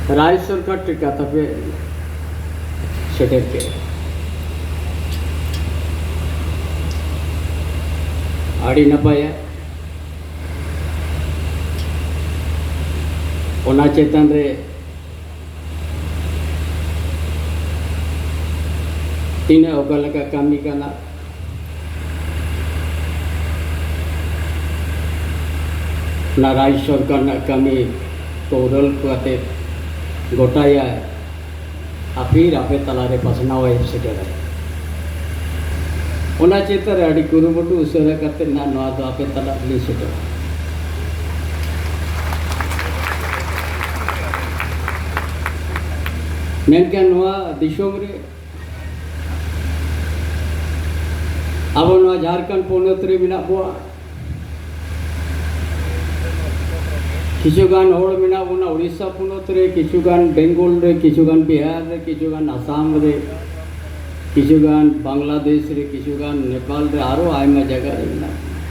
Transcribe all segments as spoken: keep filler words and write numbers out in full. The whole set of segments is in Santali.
ᱨᱟᱡᱽ ᱥᱚᱨᱠᱟᱨ ᱴᱷᱮᱱ ᱠᱟᱛᱷᱟ ᱯᱮ ᱥᱮᱴᱮᱨ ᱠᱮᱫᱟ᱾ ᱟᱹᱰᱤ ᱱᱟᱯᱟᱭᱟ᱾ ᱚᱱᱟ ᱪᱮᱛᱟᱱ ᱨᱮ ᱛᱤᱱᱟᱹᱜ ᱚᱠᱟ ᱞᱮᱠᱟ ᱠᱟᱹᱢᱤ ᱠᱟᱱᱟ, ᱚᱱᱟ ᱨᱟᱡᱽ ᱥᱚᱨᱠᱟᱨ ᱨᱮᱱᱟᱜ ᱠᱟᱹᱢᱤ ᱠᱚ ᱩᱨᱟᱹᱞ ᱠᱟᱛᱮ ᱜᱚᱴᱟᱭᱟ, ᱟᱯᱷᱤᱨ ᱟᱯᱮ ᱛᱟᱞᱟᱨᱮ ᱯᱟᱥᱱᱟᱣ ᱮ ᱥᱮᱴᱮᱨᱟ᱾ ᱚᱱᱟ ᱪᱮᱛᱟᱱ ᱨᱮ ᱟᱹᱰᱤ ᱠᱩᱨᱩᱢᱩᱴᱩ ᱩᱥᱟᱹᱨᱟ ᱠᱟᱛᱮ ᱱᱟᱜ ᱱᱚᱣᱟ ᱫᱚ ᱟᱯᱮ ᱛᱟᱞᱟ ᱨᱮᱞᱤᱧ ᱥᱮᱴᱮᱨᱟ᱾ ᱢᱮᱱᱠᱷᱟᱱ ᱱᱚᱣᱟ ᱫᱤᱥᱚᱢ ᱨᱮ ᱟᱵᱚ ᱱᱚᱣᱟ ᱡᱷᱟᱲᱠᱷᱚᱸᱰ ᱯᱚᱱᱚᱛ ᱨᱮ ᱢᱮᱱᱟᱜ ᱵᱚᱣᱟ᱾ ᱠᱤᱪᱷᱩ ᱜᱟᱱ ᱦᱚᱲ ᱢᱮᱱᱟᱜ ᱵᱚᱱᱟ ᱩᱲᱤᱥᱥᱟ ᱯᱚᱱᱚᱛ ᱨᱮ, ᱠᱤᱪᱷᱩ ᱜᱟᱱ ᱵᱮᱝᱜᱚᱞ ᱨᱮ, ᱠᱤᱪᱷᱩ ᱜᱟᱱ ᱵᱤᱦᱟᱨ ᱨᱮ, ᱠᱤᱪᱷᱩ ᱜᱟᱱ ᱟᱥᱟᱢ ᱨᱮ, ᱠᱤᱪᱷᱩ ᱜᱟᱱ ᱵᱟᱝᱞᱟᱫᱮᱥ ᱨᱮ, ᱠᱤᱪᱷᱩ ᱜᱟᱱ ᱱᱮᱯᱟᱞ ᱨᱮ, ᱟᱨᱚ ᱟᱭᱢᱟ ᱡᱟᱭᱜᱟ ᱨᱮ ᱢᱮᱱᱟᱜ ᱵᱚᱱᱟ᱾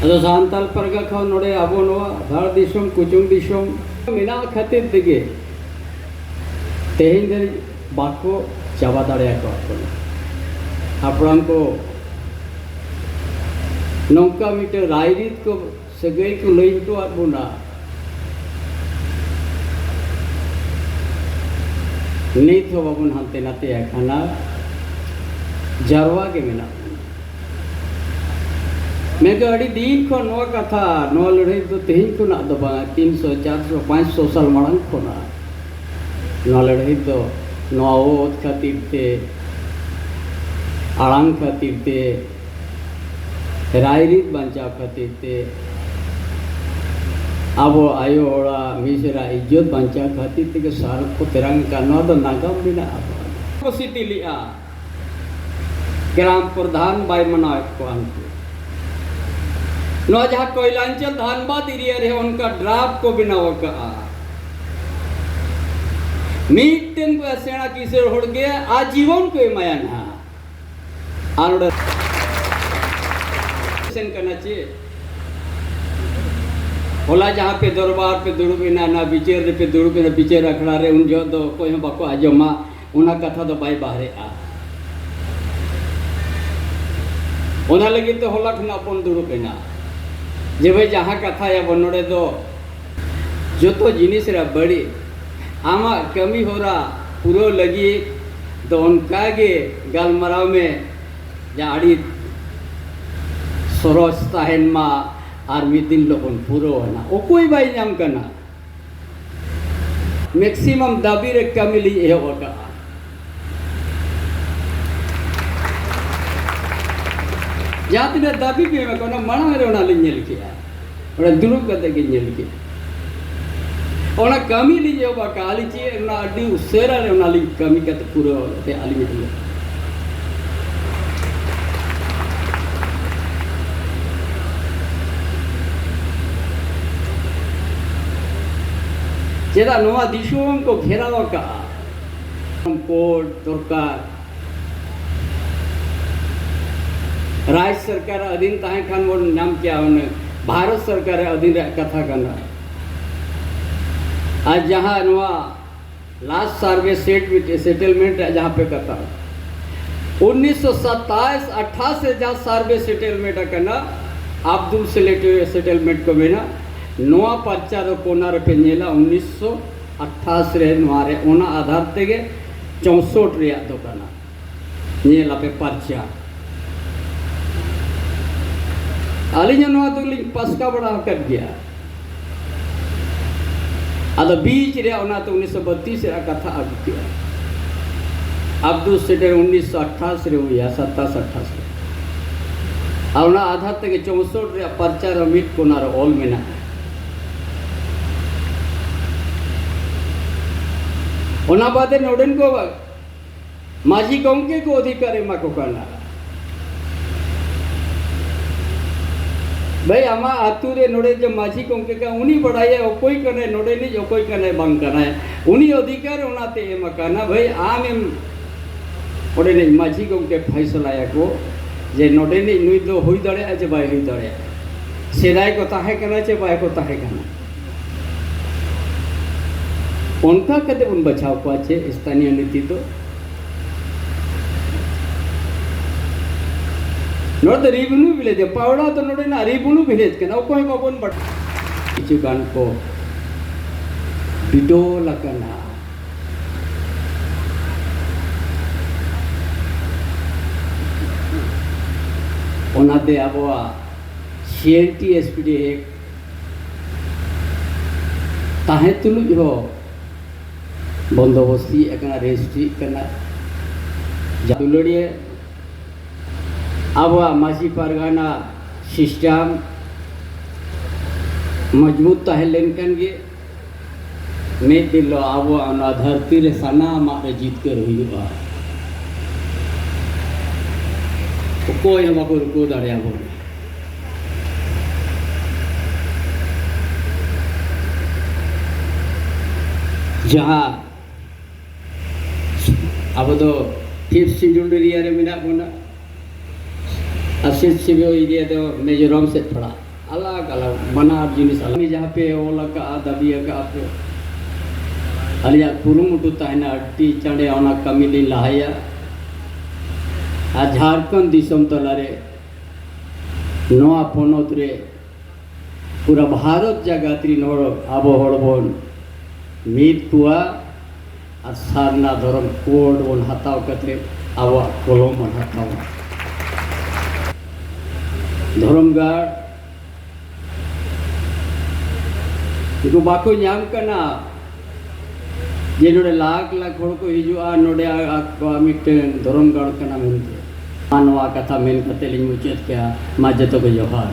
ᱟᱫᱚ ᱥᱟᱱᱛᱟᱲ ᱯᱟᱨᱜᱟᱱᱟ ᱠᱷᱚᱱ ᱱᱚᱰᱮ ᱟᱵᱚ ᱱᱚᱣᱟ ᱫᱷᱟᱲ ᱫᱤᱥᱚᱢ, ᱠᱩᱪᱩᱝ ᱫᱤᱥᱚᱢ ᱢᱮᱱᱟᱜ ᱠᱷᱟᱹᱛᱤᱨ ᱛᱮᱜᱮ ᱛᱮᱦᱮᱧ ᱫᱷᱟᱹᱨᱤᱡ ᱵᱟᱠᱚ ᱪᱟᱵᱟ ᱫᱟᱲᱮ ᱟᱠᱟᱫ ᱵᱚᱱᱟ᱾ ᱦᱟᱯᱲᱟᱢ ᱠᱚ ᱱᱚᱝᱠᱟ ᱢᱤᱫᱴᱮᱱ ᱨᱟᱭᱨᱤᱛ ᱠᱚ, ᱥᱟᱹᱜᱟᱹᱭ ᱠᱚ ᱞᱟᱹᱭ ᱦᱚᱴᱚᱣᱟᱫ ᱵᱚᱱᱟ, ᱱᱤᱛ ᱦᱚᱸ ᱵᱟᱵᱚᱱ ᱦᱟᱱᱛᱮ ᱱᱟᱛᱮ ᱟᱠᱟᱱᱟ, ᱡᱟᱨᱣᱟ ᱜᱮ ᱢᱮᱱᱟᱜ ᱵᱚᱱᱟ᱾ ᱢᱮᱱᱠᱷᱟᱱ ᱟᱹᱰᱤ ᱫᱤᱱ ᱠᱷᱚᱱ ᱱᱚᱣᱟ ᱠᱟᱛᱷᱟ, ᱱᱚᱣᱟ ᱞᱟᱹᱲᱦᱟᱹᱭ ᱫᱚ ᱛᱮᱦᱮᱧ ᱠᱷᱚᱱᱟᱜ ᱫᱚ ᱵᱟᱝ, ᱛᱤᱱᱥᱚ, ᱪᱟᱨᱥᱚ, ᱯᱟᱸᱪᱥᱚ ᱥᱟᱞ ᱢᱟᱲᱟᱝ ᱠᱷᱚᱱᱟᱜ ᱱᱚᱣᱟ ᱞᱟᱹᱲᱦᱟᱹᱭ ᱫᱚ ᱱᱚᱣᱟ ᱚᱛ ᱠᱷᱟᱹᱛᱤᱨ ᱛᱮ, ᱟᱲᱟᱝ ᱠᱷᱟᱹᱛᱤᱨ ᱛᱮ, ᱨᱟᱭᱨᱤᱛ ᱵᱟᱧᱪᱟᱣ ᱠᱷᱟᱹᱛᱤᱨ ᱛᱮ, ᱟᱵᱚ ᱟᱭᱳ ᱦᱚᱲᱟᱜ ᱢᱤᱥᱮᱨᱟᱜ ᱤᱡᱽᱡᱚᱛ ᱵᱟᱧᱪᱟᱣ ᱠᱷᱟᱹᱛᱤᱨ ᱛᱮᱜᱮ ᱥᱟᱨ ᱠᱚ ᱛᱮᱨᱟᱝ ᱟᱠᱟᱫ᱾ ᱱᱚᱣᱟ ᱫᱚ ᱱᱟᱜᱟᱢ ᱢᱮᱱᱟᱜᱼᱟ᱾ ᱠᱚ ᱥᱤᱴᱤ ᱞᱮᱜᱼᱟ ᱜᱨᱟᱢ ᱯᱨᱚᱫᱷᱟᱱ ᱵᱟᱭ ᱢᱟᱱᱟᱣᱮᱫ ᱠᱚᱣᱟ ᱩᱱᱠᱩ᱾ ᱱᱚᱣᱟ ᱡᱟᱦᱟᱸ ᱠᱚᱭᱞᱟᱧᱪᱚᱞ ᱫᱷᱟᱱᱵᱟᱫᱽ ᱮᱨᱤᱭᱟ ᱨᱮ ᱚᱱᱠᱟ ᱰᱨᱟᱯ ᱠᱚ ᱵᱮᱱᱟᱣ ᱟᱠᱟᱫᱼᱟ, ᱢᱤᱫᱴᱮᱱ ᱥᱮᱬᱟ ᱠᱤᱥᱟᱹᱬ ᱦᱚᱲ ᱜᱮ ᱟᱡᱤᱵᱚᱱ ᱠᱚ ᱮᱢᱟᱭᱟ ᱱᱟᱦᱟᱜ᱾ ᱟᱨ ᱱᱚᱰᱮ ᱥᱮᱱ ᱠᱟᱱᱟ ᱪᱮ? ᱦᱚᱞᱟ ᱡᱟᱦᱟᱸ ᱯᱮ ᱫᱚᱨᱵᱟᱨ ᱯᱮ ᱫᱩᱲᱩᱵ ᱮᱱᱟ, ᱚᱱᱟ ᱵᱤᱪᱟᱹᱨ ᱨᱮᱯᱮ ᱫᱩᱲᱩᱵ ᱮᱱᱟ, ᱵᱤᱪᱟᱹᱨ ᱟᱠᱷᱲᱟ ᱨᱮ, ᱩᱱ ᱡᱚᱦᱚᱜ ᱫᱚ ᱚᱠᱚᱭ ᱦᱚᱸ ᱵᱟᱠᱚ ᱟᱸᱡᱚᱢᱟ, ᱚᱱᱟ ᱠᱟᱛᱷᱟ ᱫᱚ ᱵᱟᱭ ᱵᱟᱦᱨᱮᱜᱼᱟ᱾ ᱚᱱᱟ ᱞᱟᱹᱜᱤᱫ ᱛᱮ ᱦᱚᱞᱟ ᱠᱷᱚᱱᱟᱜ ᱵᱚᱱ ᱫᱩᱲᱩᱵ ᱮᱱᱟ, ᱡᱮ ᱵᱷᱟᱹᱭ, ᱡᱟᱦᱟᱸ ᱠᱟᱛᱷᱟᱭᱟᱵᱚᱱ ᱱᱚᱰᱮ ᱫᱚ ᱡᱚᱛᱚ ᱡᱤᱱᱤᱥ ᱨᱮ ᱵᱟᱹᱲᱤᱡ, ᱟᱢᱟᱜ ᱠᱟᱹᱢᱤ ᱦᱚᱨᱟ ᱯᱩᱨᱟᱹᱣ ᱞᱟᱹᱜᱤᱫ ᱫᱚ ᱚᱱᱠᱟ ᱜᱮ ᱜᱟᱞᱢᱟᱨᱟᱣ ᱢᱮ, ᱡᱟ ᱟᱹᱰᱤ ᱥᱚᱨᱚᱥ ᱛᱟᱦᱮᱱ ᱢᱟ, ᱟᱨ ᱢᱤᱫ ᱫᱤᱱ ᱦᱤᱞᱳᱜ ᱵᱚᱱ ᱯᱩᱨᱟᱹᱣ ᱟᱱᱟ᱾ ᱚᱠᱚᱭ ᱵᱟᱭ ᱧᱟᱢ ᱠᱟᱱᱟ? ᱢᱮᱠᱥᱤᱢᱟᱢ ᱫᱟᱹᱵᱤ ᱨᱮ ᱠᱟᱹᱢᱤ ᱞᱤᱧ ᱮᱦᱚᱵ ᱟᱠᱟᱫᱼᱟ᱾ ᱡᱟᱦᱟᱸ ᱛᱤᱱᱟᱹᱜ ᱫᱟᱹᱵᱤ ᱯᱮ ᱮᱢ ᱟᱠᱟᱫ, ᱚᱱᱟ ᱢᱟᱲᱟᱝ ᱨᱮ ᱚᱱᱟ ᱞᱤᱧ ᱧᱮᱞ ᱠᱮᱜᱼᱟ, ᱚᱸᱰᱮ ᱫᱩᱲᱩᱵ ᱠᱟᱛᱮ ᱜᱤᱧ ᱧᱮᱞ ᱠᱮᱜᱼᱟ᱾ ᱚᱱᱟ ᱠᱟᱹᱢᱤ ᱞᱤᱧ ᱮᱦᱚᱵ ᱟᱠᱟᱫᱼᱟ, ᱟᱹᱞᱤᱧ ᱪᱮᱫ ᱚᱱᱟ ᱟᱹᱰᱤ ᱩᱥᱟᱹᱨᱟ ᱨᱮ ᱚᱱᱟ ᱞᱤᱧ ᱠᱟᱹᱢᱤ ᱠᱟᱛᱮ ᱯᱩᱨᱟᱹᱣ ᱠᱟᱛᱮ ᱟᱹᱞᱤᱧ ᱦᱤᱡᱩᱜᱼᱟ᱾ ᱪᱮᱫᱟᱜ ᱱᱚᱣᱟ ᱫᱤᱥᱚᱢ ᱠᱚ ᱜᱷᱮᱨᱟᱣ ᱟᱠᱟᱫᱼᱟ? ᱠᱳᱰ ᱫᱚᱨᱠᱟᱨ᱾ ᱨᱟᱡᱽ ᱥᱚᱨᱠᱟᱨ ᱟᱹᱫᱷᱤᱱ ᱛᱟᱦᱮᱸ ᱠᱷᱟᱱ ᱵᱚᱱ ᱧᱟᱢ ᱠᱮᱭᱟ ᱦᱩᱱᱟᱹᱝ᱾ ᱵᱷᱟᱨᱚᱛ ᱥᱚᱨᱠᱟᱨ ᱟᱹᱫᱷᱤᱱ ᱨᱮᱭᱟᱜ ᱠᱟᱛᱷᱟ ᱠᱟᱱᱟ᱾ ᱟᱨ ᱡᱟᱦᱟᱸ ᱱᱚᱣᱟ last survey set with settlement ᱨᱮᱭᱟᱜ ᱡᱟᱦᱟᱸ ᱯᱮ ᱠᱟᱛᱷᱟ, ᱩᱱᱤᱥᱥᱚ ᱥᱟᱛᱟᱭᱤᱥ ᱟᱴᱷᱟᱥ ᱨᱮ ᱡᱟᱦᱟᱸ survey settlement ᱟᱠᱟᱱᱟ, ᱟᱵᱫᱩᱞ ᱥᱮᱞᱮᱴ settlement ᱠᱚ ᱢᱮᱱᱟ, ᱱᱚᱣᱟ ᱯᱟᱨᱪᱟ ᱫᱚ ᱠᱚᱱᱟ ᱨᱮᱯᱮ ᱧᱮᱞᱟ, ᱩᱱᱤᱥᱥᱚ ᱟᱴᱷᱟᱥ ᱨᱮ ᱱᱚᱣᱟ ᱨᱮ, ᱚᱱᱟ ᱟᱫᱷᱟᱨ ᱛᱮᱜᱮ ᱪᱳᱥᱚᱴ ᱨᱮᱭᱟᱜ ᱫᱚ ᱠᱟᱱᱟ᱾ ᱧᱮᱞ ᱟᱯᱮ ᱯᱟᱨᱪᱟ᱾ ᱟᱹᱞᱤᱧ ᱦᱚᱸ ᱱᱚᱣᱟ ᱫᱚᱞᱤᱧ ᱯᱟᱥᱠᱟ ᱵᱟᱲᱟ ᱟᱠᱟᱫ ᱜᱮᱭᱟ᱾ ᱟᱫᱚ ᱵᱤᱪ ᱨᱮ ᱚᱱᱟᱛᱮ ᱩᱱᱤᱥᱥᱚ ᱵᱟᱛᱤᱥ ᱨᱮᱭᱟᱜ ᱠᱟᱛᱷᱟ ᱟᱹᱜᱩ ᱠᱮᱜᱼᱟ᱾ ᱟᱵᱫᱩᱞ ᱥᱮᱴᱮᱨ ᱩᱱᱤᱥᱥᱚ ᱟᱴᱷᱟᱥ ᱨᱮ ᱦᱩᱭᱟ, ᱥᱟᱛᱟᱥ ᱟᱴᱷᱟᱥ ᱨᱮ᱾ ᱟᱨ ᱚᱱᱟ ᱟᱫᱷᱟᱨ ᱛᱮᱜᱮ ᱪᱳᱥᱚᱴ ᱨᱮᱭᱟᱜ ᱯᱟᱨᱪᱟ ᱨᱮ ᱢᱤᱫ ᱠᱚᱱᱟ ᱨᱮ ᱚᱞ ᱢᱮᱱᱟᱜᱼᱟ᱾ ᱚᱱᱟ ᱵᱟᱫᱮ ᱱᱚᱰᱮᱱ ᱠᱚ ᱢᱟᱹᱡᱷᱤ ᱜᱚᱢᱠᱮ ᱠᱚ ᱚᱫᱷᱤᱠᱟᱨ ᱮᱢᱟ ᱠᱚ ᱠᱟᱱᱟ᱾ ᱵᱷᱟᱹᱭ, ᱟᱢᱟᱜ ᱟᱹᱛᱩ ᱨᱮ ᱱᱚᱰᱮ ᱡᱮ ᱢᱟᱹᱡᱷᱤ ᱜᱚᱢᱠᱮ ᱠᱟᱱᱟ, ᱩᱱᱤ ᱵᱟᱲᱟᱭᱟ ᱚᱠᱚᱭ ᱠᱟᱱᱟᱭ ᱱᱚᱰᱮᱱᱤᱡ, ᱚᱠᱚᱭ ᱠᱟᱱᱟᱭ ᱵᱟᱝ ᱠᱟᱱᱟᱭ᱾ ᱩᱱᱤ ᱚᱫᱷᱤᱠᱟᱨ ᱚᱱᱟᱛᱮ ᱮᱢ ᱟᱠᱟᱱᱟ᱾ ᱵᱷᱟᱹᱭ, ᱟᱢᱮᱢ ᱚᱸᱰᱮᱱᱤᱡ ᱢᱟᱹᱡᱷᱤ ᱜᱚᱢᱠᱮ ᱯᱷᱟᱭᱥᱟᱞᱟᱭᱟᱠᱚ ᱡᱮ ᱱᱚᱰᱮᱱᱤᱡ ᱱᱩᱭ ᱫᱚ ᱦᱩᱭ ᱫᱟᱲᱮᱭᱟᱜᱼᱟ ᱪᱮ ᱵᱟᱭ ᱦᱩᱭ ᱫᱟᱲᱮᱭᱟᱜᱼᱟ᱾ ᱥᱮᱫᱟᱭ ᱠᱚ ᱛᱟᱦᱮᱸ ᱠᱟᱱᱟ ᱪᱮ ᱵᱟᱭ ᱠᱚ ᱛᱟᱦᱮᱸ ᱠᱟᱱᱟ, ᱚᱱᱠᱟ ᱠᱟᱛᱮ ᱵᱚᱱ ᱵᱟᱪᱷᱟᱣ ᱠᱚᱣᱟ ᱪᱮ ᱥᱛᱷᱟᱱᱤᱭᱚ ᱱᱤᱛᱤ ᱫᱚ᱾ ᱱᱚᱣᱟ ᱫᱚ ᱨᱤᱵᱷᱱᱩ ᱵᱷᱤᱞᱮᱡᱽ, ᱯᱟᱣᱲᱟ ᱫᱚ ᱱᱚᱰᱮᱱᱟᱜ ᱨᱤᱵᱷᱱᱩ ᱵᱷᱤᱞᱮᱡᱽ ᱠᱟᱱᱟ, ᱚᱠᱚᱭ ᱵᱟᱵᱚᱱ ᱵᱟᱰᱟᱭ᱾ ᱠᱤᱪᱷᱩ ᱜᱟᱱ ᱠᱚ ᱵᱤᱰᱚᱞ ᱟᱠᱟᱱᱟ᱾ ᱚᱱᱟᱛᱮ ᱟᱵᱚᱣᱟᱜ C L T S P D act ᱛᱟᱦᱮᱸ ᱛᱩᱞᱩᱡ ᱦᱚᱸ ᱵᱚᱱᱫᱚᱵᱚᱥᱛᱤ ᱟᱠᱟᱱᱟ, ᱨᱮᱡᱤᱥᱴᱨᱤ ᱠᱟᱱᱟ᱾ ᱡᱟᱹᱛᱩᱞᱟᱹᱲᱤᱭᱟᱹ ᱟᱵᱚᱣᱟᱜ ᱢᱟᱹᱡᱷᱤ ᱯᱟᱨᱜᱟᱱᱟ ᱥᱤᱥᱴᱮᱢ ᱢᱚᱡᱽᱵᱩᱛ ᱛᱟᱦᱮᱸ ᱞᱮᱱᱠᱷᱟᱱ ᱜᱮ ᱢᱤᱫ ᱫᱤᱱ ᱦᱤᱞᱳᱜ ᱟᱵᱚᱣᱟᱜ ᱱᱚᱣᱟ ᱫᱷᱟᱹᱨᱛᱤ ᱨᱮ ᱥᱟᱱᱟᱢᱟᱜ ᱨᱮ ᱡᱤᱛᱠᱟᱹᱨ ᱦᱩᱭᱩᱜᱼᱟ᱾ ᱚᱠᱚᱭ ᱦᱚᱸ ᱵᱟᱠᱚ ᱨᱩᱠᱟᱹᱣ ᱫᱟᱲᱮᱭᱟᱵᱚᱱᱟ᱾ ᱡᱟᱦᱟᱸ ᱟᱵᱚ ᱫᱚ ᱯᱷᱤᱯᱛᱷ ᱥᱤᱰᱩᱞ ᱮᱨᱤᱭᱟ ᱨᱮ ᱢᱮᱱᱟᱜ ᱵᱚᱱᱟ, ᱟᱨ ᱥᱤᱠᱥᱛᱷ ᱥᱤᱰᱩᱞ ᱮᱨᱤᱭᱟ ᱫᱚ ᱢᱤᱡᱳᱨᱟᱢ ᱥᱮᱫ ᱯᱟᱲᱟᱜ, ᱟᱞᱟᱜᱽ ᱟᱞᱟᱜᱽ ᱵᱟᱱᱟᱨ ᱡᱤᱱᱤᱥ ᱟᱞᱟᱜᱽ᱾ ᱡᱟᱦᱟᱸ ᱯᱮ ᱚᱞ ᱟᱠᱟᱫᱼᱟ, ᱫᱟᱹᱵᱤ ᱟᱠᱟᱫᱼᱟ ᱯᱮ, ᱟᱹᱞᱤᱧᱟᱜ ᱠᱩᱨᱩᱢᱩᱴᱩ ᱛᱟᱦᱮᱱᱟ ᱟᱹᱰᱤ ᱪᱟᱬᱮ ᱚᱱᱟ ᱠᱟᱹᱢᱤ ᱞᱤᱧ ᱞᱟᱦᱟᱭᱟ᱾ ᱟᱨ ᱡᱷᱟᱲᱠᱷᱚᱸᱰ ᱫᱤᱥᱚᱢ ᱛᱟᱞᱟᱨᱮ, ᱱᱚᱣᱟ ᱯᱚᱱᱚᱛ ᱨᱮ, ᱯᱩᱨᱟᱹ ᱵᱷᱟᱨᱚᱛ ᱡᱟᱠᱟᱛ ᱨᱤᱱ ᱦᱚᱲ, ᱟᱵᱚ ᱦᱚᱲ ᱵᱚᱱ ᱢᱤᱫ ᱠᱚᱣᱟ ᱟᱨ ᱥᱟᱨᱱᱟ ᱫᱷᱚᱨᱚᱢ ᱠᱳᱰ ᱵᱚᱱ ᱦᱟᱛᱟᱣ ᱠᱟᱛᱮ ᱟᱵᱚᱣᱟᱜ ᱠᱚᱞᱚᱢ ᱵᱚᱱ ᱦᱟᱛᱟᱣᱟ᱾ ᱫᱷᱚᱨᱚᱢ ᱜᱟᱲ ᱩᱱᱠᱩ ᱵᱟᱠᱚ ᱧᱟᱢ ᱠᱟᱱᱟ ᱡᱮ ᱱᱚᱰᱮ ᱞᱟᱠᱷ ᱞᱟᱠᱷ ᱦᱚᱲ ᱠᱚ ᱦᱤᱡᱩᱜᱼᱟ, ᱱᱚᱰᱮ ᱟᱠᱚᱣᱟᱜ ᱢᱤᱫᱴᱮᱱ ᱫᱷᱚᱨᱚᱢ ᱜᱟᱲ ᱠᱟᱱᱟ ᱢᱮᱱᱛᱮ᱾ ᱟᱨ ᱱᱚᱣᱟ ᱠᱟᱛᱷᱟ ᱢᱮᱱ ᱠᱟᱛᱮ ᱞᱤᱧ ᱢᱩᱪᱟᱹᱫ ᱠᱮᱜᱼᱟ᱾ ᱢᱟ ᱡᱚᱛᱚ ᱠᱚ ᱡᱚᱦᱟᱨ᱾